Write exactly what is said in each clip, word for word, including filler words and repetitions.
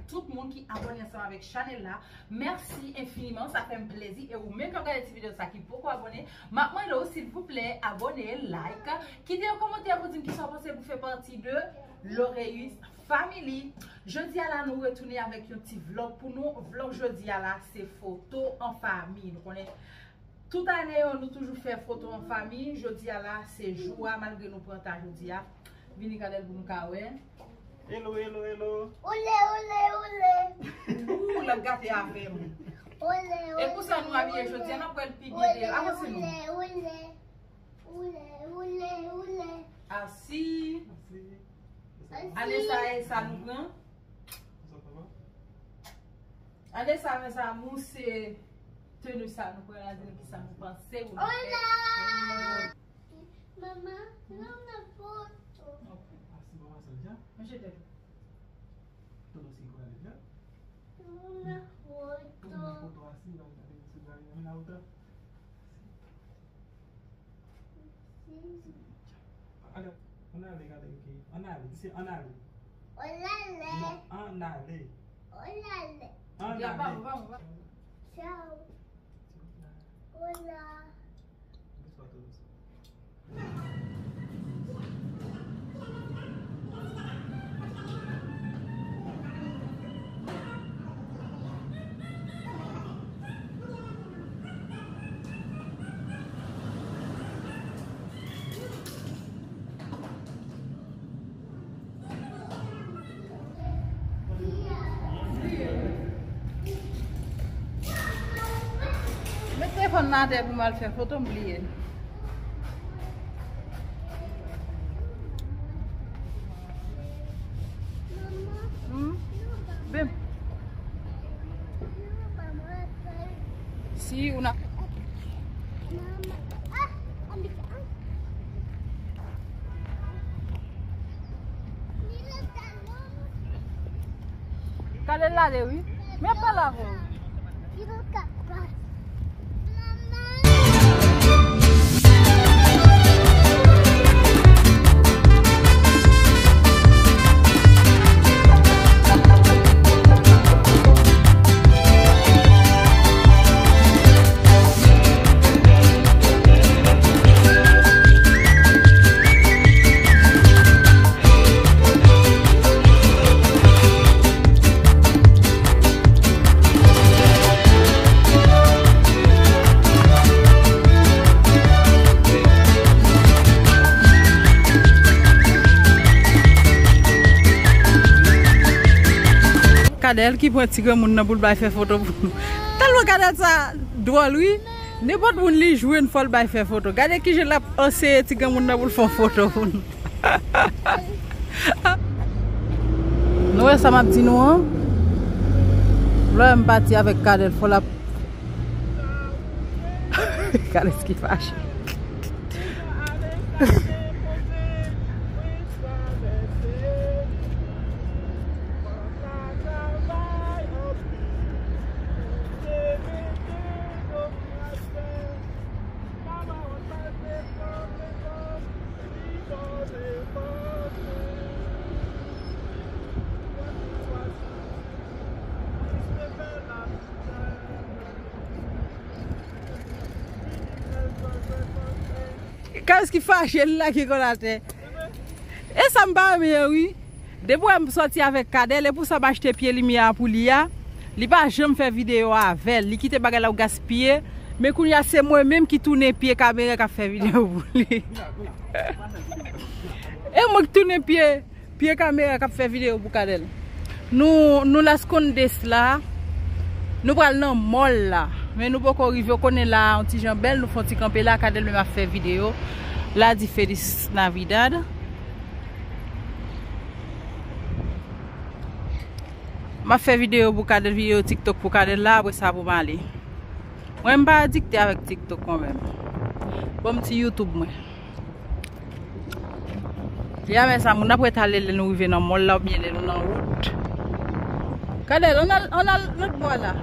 Tout moun ki abòne ansanm avèk chanèl la, mèsi enfiniman, sa fè m plezi. E ou menm k ap gade ti videyo sa ki poko abòne, m ap mande w silvouplè abòne, like, kite yon kòmantè pou di m kisa w panse pou fè pati de Loreus Family. Jodi a la nou retounen avèk yon ti vlòg pou nou. Vlòg jodi a la se foto an fanmi. Nou konnen tout ane yo nou toujou fè foto an fanmi. Jodi a la se jou a, malgre nou pran ta jodi a. Vini Kadèl pou nou ka wè. Hello, hello, hello. Ole, ole, ole. Ou l ap gate avè m. Ole, ole. E pou sa nou abiye jodi a, n ap wè l pi byen deyò. Avanse non. Ole, ole, ole. Ole, ole, ole. Asi. Asi. Ane sa e sa nou pran. Ane sa, mes amours, se teni sa nou pran la, di nou kisa nou panse pou nou fè. Hola! Mama, non, non, foto. Ok, asi, mama, sa deja? Mwen jete. Tonton si kwa deja? Non, non, foto. Tonton foto, asi, mama, sa deja, si kwa deja, mama, foto. Ale, ann ale, gade, ok. Ann ale, di se ann ale. Ann ale. Non, ann ale. Ann ale. Ann ale. Ya, vamos, vamos, vamos. Tchau. Hola. Bonsoir, tout le monde. Met telefòn nan atè pou m al fè foto, m bliye l. Hmm? Bem. Si ou na. Gade l ale wi. Men pa la vo. Kadèl ki pran ti granmoun nan pou l bay fè foto pou nou. Tèlman Kadèl sa dwòl wi. Nenpòt moun li jwenn fò l bay fè foto. Gade kijan l ap anseye ti granmoun nan pou l fè yon foto pou nou. Nou wè sa m ap di nou an? Lè m pati avèk Kadèl, fò l ap. Kadèl ki fache. Kaz ki fache, li lage kò l atè. E sa m pa renmen an wi. Depi w wè m sòti avèk Kadèl, e pou sa m achte pye limyè a pou li a. Li pa janm fè videyo avè l. Li kite bagay la pou gaspiye. Men kounye a se mwen menm ki tounen pye kamera k ap fè videyo pou li. E mwen ki tounen pye. Pye kamera k ap fè videyo pou Kadèl. Nou, nou Las Condes la. Nou pral nan mòl la. Men nou poko rive, w konnen la, yon ti jan bèl, nou fè yon ti kanpe la, Kadèl menm ap fè videyo. La di Feliz Navidad. M ap fè videyo pou Kadèl, videyo TikTok pou Kadèl la, apre sa pou m ale. Mwen, m pa adikte avèk TikTok kanmenm. Ban m ti YouTube mwen. Ya, men sa, moun ap ret ale lè nou rive nan mòl la oubyen lè nou nan wout. Kadèl, ann al, ann al lòt bò la.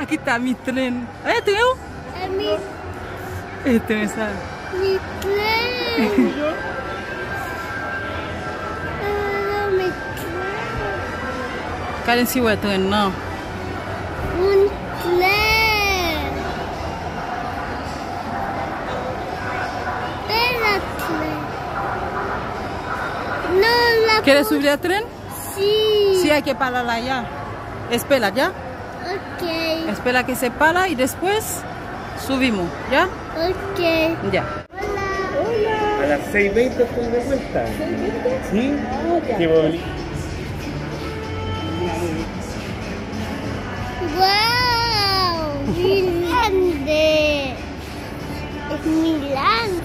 Kita mi tren. E tren ou? E mi E tren sa. Mi tren. E mi tren. Gade si w wè tren nan. Yon tren. Bèl tren. Non, la Quieres subir al tren? Sí. Sí, hay que parar allá. Espera, ¿ya? Ok. Espera que se para y después subimos, ¿ya? Ok. Ya. Hola. A las seis veinte estoy de vuelta. ¿Seis veinte? Sí. Ah, ya. Qué bonito. Wow, muy grande. Es muy grande.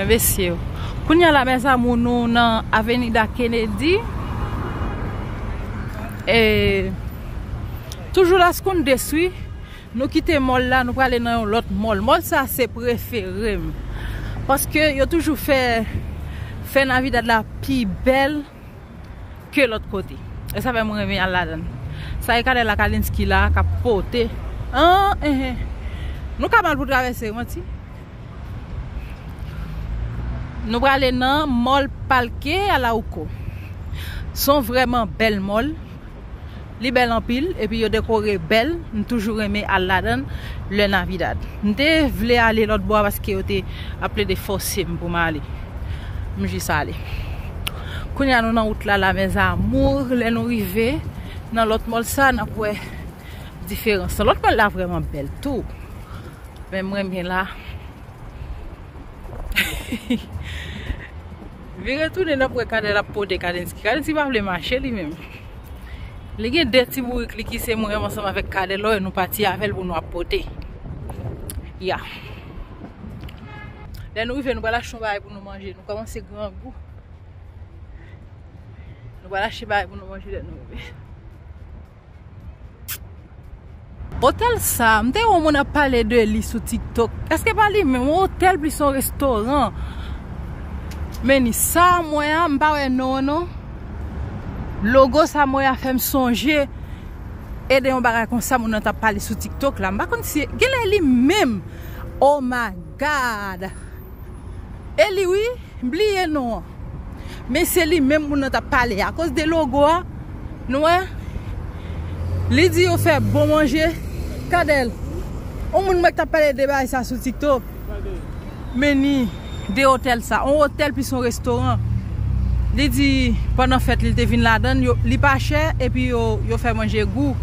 Men mesye, kounye a la, mes amours, nou nan Avenida Kennedy. E toujou Las Condes, wi. Nou kite mall la, nou prale nan yon lòt mall. Mall sa se prefere m. Paske yo toujou fè, fè Navidad la pi bèl ke lòt kote. E sa fè mwen renmen al ladan l. Sa e Kadèl ak Alinski la k ap pote. An, eh, eh. Nou ka mal pou travèse, manti. Nou prale nan mòl Parque Arauco. Se yon vrèman bèl mòl. Li bèl anpil, epi yo dekore bèl. M toujou renmen al ladan l lè Navidad. M te vle ale lòt bò a paske yo te ap plede fòse m pou m ale. M jis ale. Kounye a nou nan wout la, la, mes amours. Lè nou rive nan lòt mòl sa, n ap wè diferans lan. Lòt mòl la vrèman bèl tou. Men mwen, men la. Vire tounen, n ap wè Kadèl ap pote Kadenski. Kadenski pa vle mache li menm. Li gen de ti bourik li ki se mwen ansanm avèk Kadèl, lò nou pati avè l pou nou ap pote. Ya. Lè nou rive, nou pral achte yon bagay pou nou manje. Nou kòmanse grangou. Nou pral achte bagay pou nou manje lè nou rive. Otèl sa, m te wè yon moun ap pale de li sou TikTok. Èske pa li menm? Yon otèl plis yon restoran. Men ni sa m wè a, m pa wè non an non. Logo sa m wè a fè m sonje e de yon bagay konsa moun nan t ap pale sou TikTok la. M pa konn si genlè li menm. Oh my God. E li wi, m bliye non an. Men se li menm moun nan t ap pale. Akoz de logo a, nou wè, li di yo fè bon manje. Kadèl, yon moun mwen k t ap pale de bagay sa sou TikTok. Men ni de otèl sa. Yon otèl plis yon restoran. Li di pandan fèt li, li te vin ladan l, yo, li pa chè, epi yo, yo fè manje gou.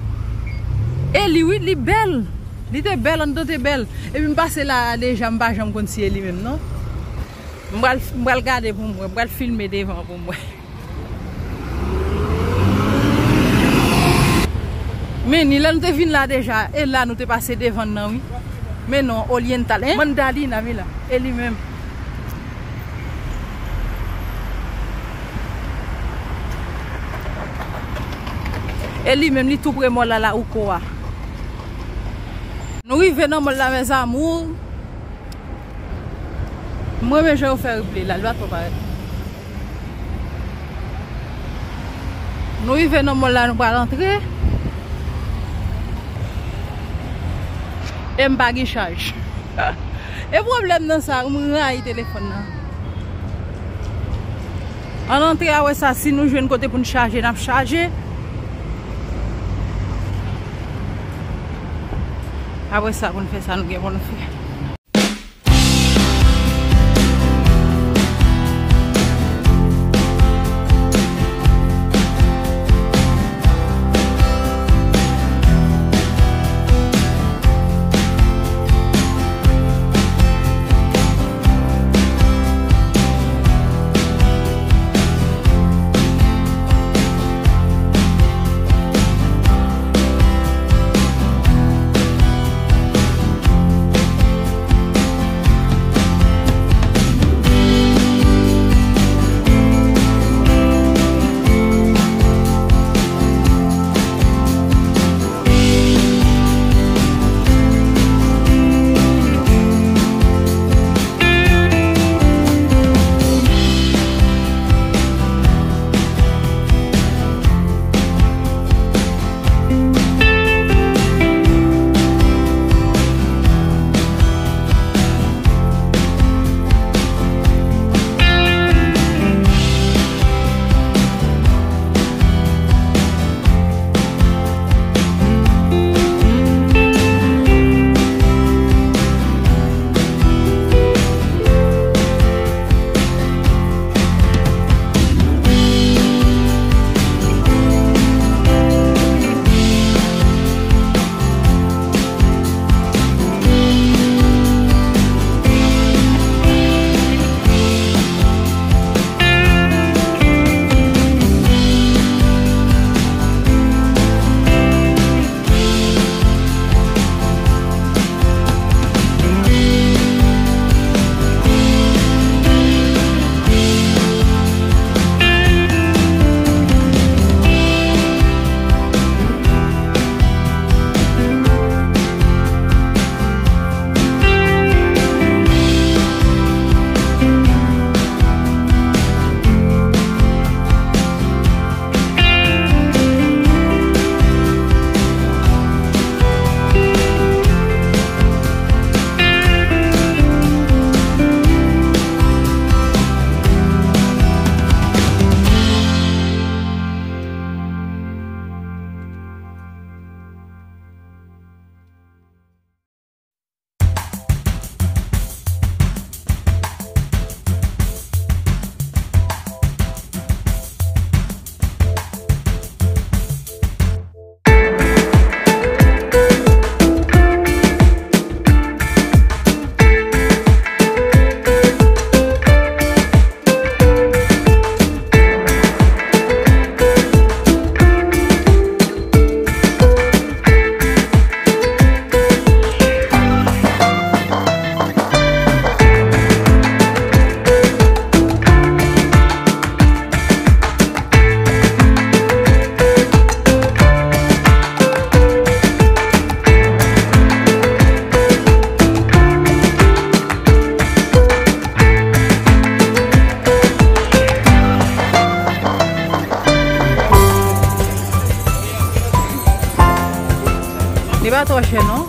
E li wi, li bèl. Li te bèl, anndan te bèl. Epi m pase la a deja, m pa janm konn si e li menm non. M pral, m pral gade pou m wè, m pral filme devan pou m wè. Men ni lè nou te vin la deja, e la nou te pase devan nan wi. Men non, Oriental, hein? Mandalina, men la, e li menm. E li menm, li tou pre mòl la, Arauco a. Nou rive nan mòl la, mes amours. M renmen jan yo fè replay la, li pa twò parèt. Nou rive nan mòl la, nou pral antre. E m pa gen chaj. E pwoblèm nan sa, m rayi telefòn nan. Ann antre a wè sa, si nou jwenn kote pou n chaje, n ap chaje. Apre sa, pou n fè sa nou gen pou n fè. E pa twò chè non.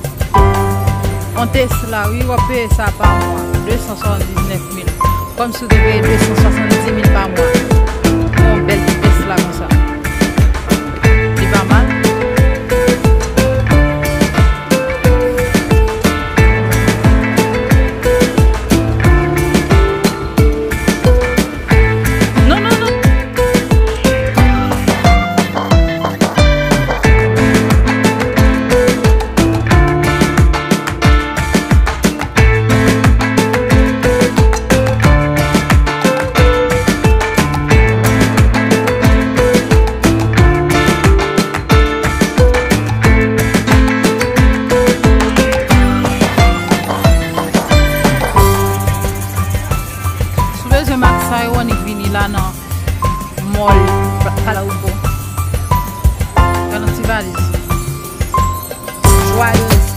On Tesla, wi, w ap peye sa pa mwa. De san swasanndisnèf mil. Kòmsi w te peye de san swasanndis mil pa mwa. Yon bèl ti Tesla konsa. Li pa mal. Non, non, non. Si w bezwen mak sa yo, annik vini la nan mall Palaubo. Gade yon ti valiz. Joyeuse.